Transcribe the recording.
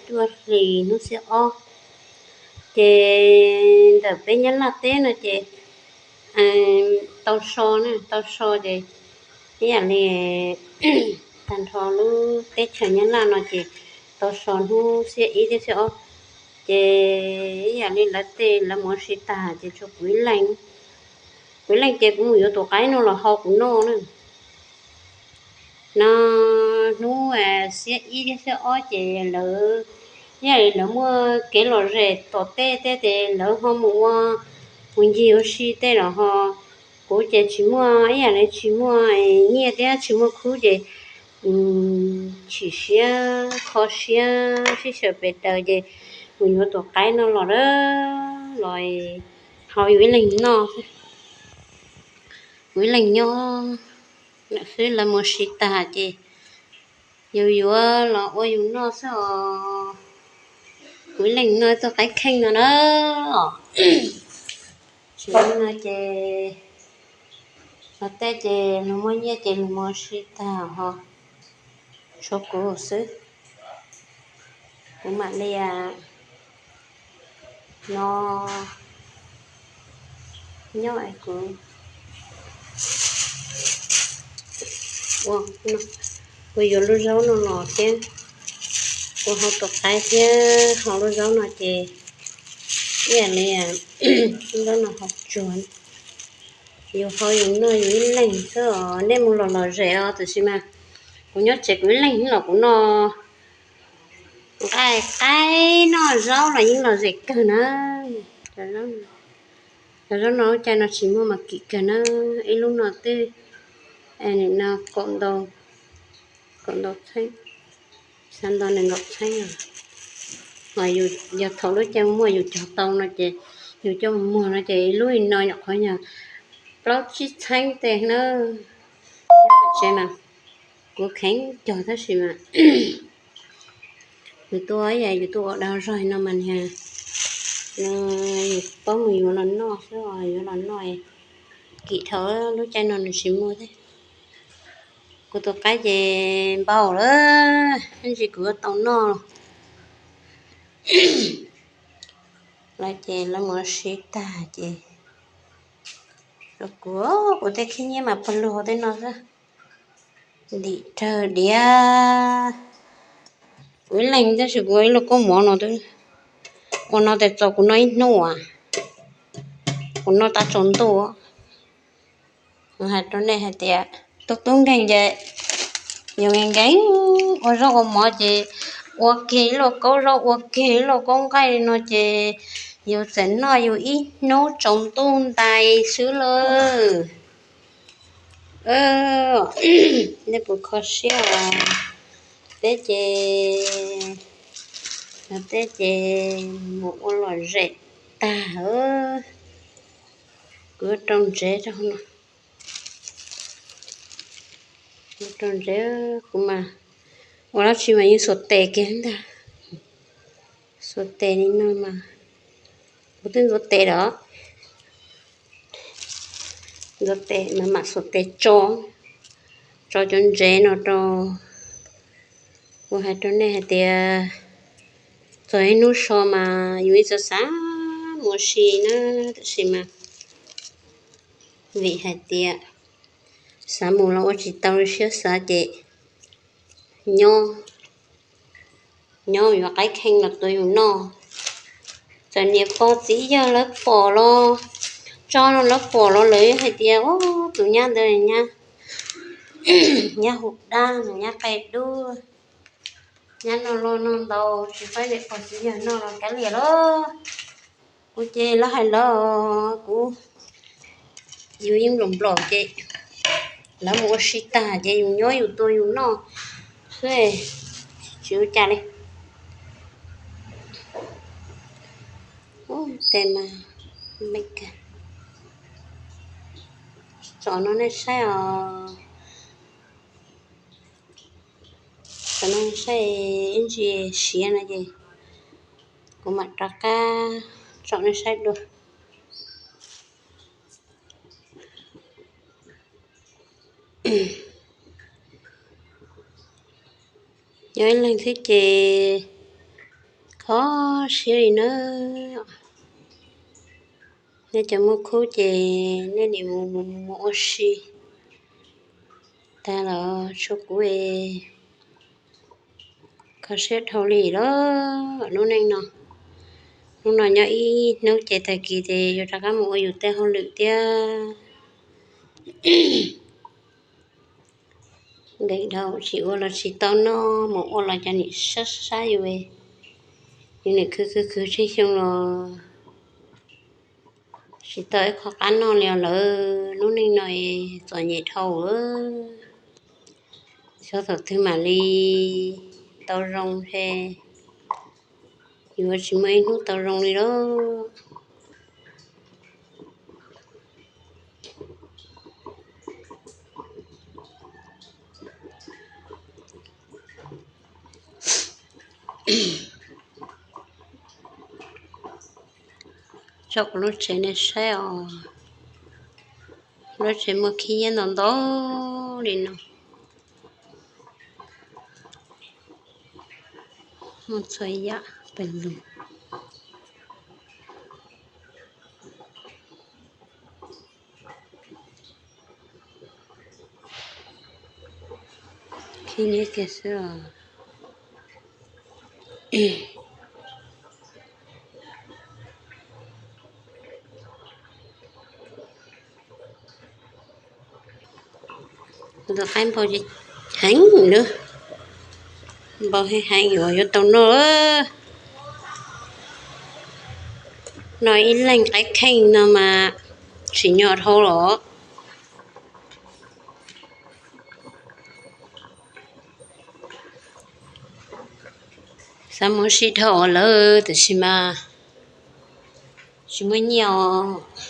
tuaj hlis hnub xiab ob. Ces ntawm peb Nyab Laj teb no ces tau so na, tau so ces ib yam li tag nrho lub teb chaws Nyab Laj no ces tau so hnub xiab ib thiab xiab ob. Ces ib yam li lawv tej lawv mus ua si tag ces tshuav kuv ib leeg. Kuv ib leeg ces kuv mus yuav tus qaib no los hau kuv noj na. No hnub xiab ib thiab xiab ob ces lawv, ib yam li lawv muaj kev lom zem tom tej tej ces lawv ho mus ua, mus ncig ua si tej los ho. Kuv ces tsis muaj, ib yam li tsis muaj nyiaj thiab tsis muaj khub ces chim siab kho siab sib xyaw pes daws ces mus yuav tus qaib no los a, los hau yus ib leeg noj. Kuv ib leeg nyob lawm xwb, lawv mus ua si tag ces yus yuav los ua yus noj xwb os. Kuv ib leeg noj ib tug qaib kheej no na. Tsis no ces luag tej ces luag muaj nyiaj ces luag mus ua si tag ho, tshuav kuv xwb. Kuv mam li no nyob es kuv ua, kuv yuav lub zaub no los thiab, kuv hau tus qaib thiab hau lub zaub no ces ib yam li lub zaub no hau tsuag. Yus hau yus noj yus ib leeg xwb os, nej mus los lom zem os, tab sis mas kuv nyob tsev kuv ib leeg los kuv noj nqaij qaib noj zaub los yeej lom zem kawg na. Cov zaub no lub caij no tsis muaj mas kim kawg na, ib lub no twb no kaum ntau, kaum ntau txheeb, xya ntau nees nkaum txheeb. Ho yog thaum lub caij muaj yus cog tau no ces yus coj mus muag no ces ib lub no nyuam qhuav yog plaub tsib txheeb tej na. Tsev mas kuv kheev cog tab sis mas yus tuaj, yus tuaj ua dag zog no mas niag, yus paub mus yuav los noj xwb, yuav los noj kim dhau, lub caij no nws tsis muaj thiab. Kuv tus qaib ces npau lawm, tab sis kuv yuav tau noj lawm ces lawv mus ua si tag ces kuv, kuv tej khib nyiab mas pawg lug tej no xwb. Ntim rawg diav. Kuv ib leeg tab sis kuv ib lub koob mov no twb ua no tes txaus kuv noj ib hnub as, kuv noj tab tsaus ntuj. Kuv hais rau nej hais tias tub tub nkeeg ces yus nkees nkees ua zaub ua mov ces ua kiag ib lauj kaub zaub ua kiag ib lauj kaub nqaij li no ces yus txawm noj yus ib hnub tsaus ntuj ntais xwb lawm. Nej puas kho siab os? Teb ces, teb ces mus ua lom zem tag. Kuv rau ntsev rau no, rau ntsev kuv mas ua dab tsi mas yeej xuas tes kiag ntag. Xuas tes li no mas kuv twb ntxuav tes lawm. Ntxuav tes mas mam xuas tes tso, tso cov ntsev no rau. Kuv hais rau nej hais tias txog ib hnub so mas yus ib txwm xav mus ua si na, tab sis mas vim hais tias xav mus los ua tsis tau li siab xav ces nyob, nyob yuav qaib kheej los tua yus noj. Txawm niam pog txiv yawg lawv pom los, tso no lawv pom los lawv hais tias tus nyab ntawd nyab, nyab hu dab, nyab qia dub, nyab noj loj noj ntau tsis faib niam pog txiv yawg noj los kav liam lauj. Kuv ces lawv hais lawv, kuv, yus yeej nplaum nplaum ces lawv mus ua si tag ces yus nyob yus tua yus noj xwb, tsis ua cas li. Ub, tes mas me kawg. Tsom no nej saib os. Tsom no nej saib, ib ntsis siav no ces kuv mam rov qab tsom nej saib dua. Nyob ib leeg thiab ces Kho siab li na. Nej cov muaj khub ces nej nim mus mus mus ua si tag los tshuav kuv es kho siab dhau li lawm hnub neej no. Hnub no nyob ib hnub ces tag kis ces yuav rov qab mus ua yus tej hauj lwm thiab. Nkees dhau tsis ua los tsis tau noj, mus ua los cov nim sab sab yus, yus nim khwv khwv khwv tsheej xyoo los tsis tau ib qho qab noj li os lawm. Hnub neej no txom nyem dhau. Xyov thaum twg mam li tau zoo es yuav tsis muaj ib hnub tau zoo li lauj. Tso kuv lub tsev nej saib os. Lub tsev muaj khib nyiab ntau ntau li no. Muaj txhua yam pes lug. Khib nyiab kiag xwb os. Tus qaib npau heev lawm, npau heev heev yuav yuav tau noj. No ib leeg qaib kheej no mas tsim nyog dhau los. Xav muab sib dhau lawm tiam sis mas tsis muaj nyiaj os.